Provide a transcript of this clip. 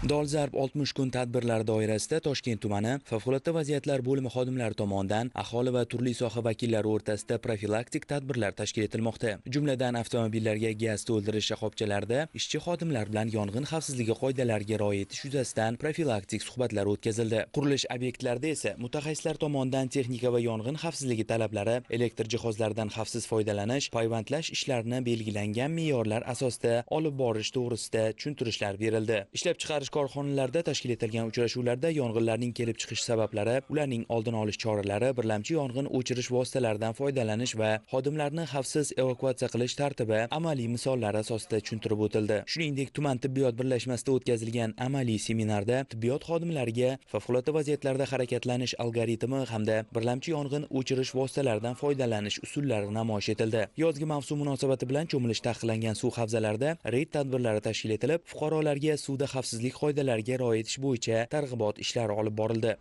Dolzarb 60 kun tadbirlari doirasida Toshkent tumani favqulodda vaziyatlar bo'limi xodimlari tomonidan aholi va turli soha vakillari o'rtasida profilaktik tadbirlar tashkil etilmoqda. Jumladan, avtomobillarga gaz to'ldirish shoxobchalarida ishchi xodimlar bilan yong'in xavfsizligi qoidalariga rioya etish yuzasidan profilaktik suhbatlar o'tkazildi. Qurilish obyektlarida esa mutaxassislar tomonidan texnika va yong'in xavfsizligi talablari, elektr jihozlaridan xavfsiz foydalanish, payvandlash ishlarini belgilangan me'yorlar asosida olib borish to'g'risida tushuntirishlar berildi. Ishlab chiqarish korxonalarida tashkil etilgan uchrashuvlarda yong'inlarning kelib chiqish sabablari, ularning oldini olish choralari, birlamchi yong'in o'chirish vositalaridan foydalanish va xodimlarni xavfsiz evakuatsiya qilish tartibi amaliy misollar asosida tushuntirib o'tildi. Shuningdek, tuman tibbiyot birlashmasida o'tkazilgan amaliy seminarda tibbiyot xodimlariga favqulodda vaziyatlarda harakatlanish algoritmi hamda birlamchi yong'in o'chirish vositalaridan foydalanish usullari namoyish etildi. Yozgi mavsum munosabati bilan cho'milish taqiqlangan suv havzalarida reyd tadbirlari tashkil etilib, fuqarolarga suvda xavfsizlik qoidalariga rioya etish bo'yicha targ'ibot ishlari olib borildi.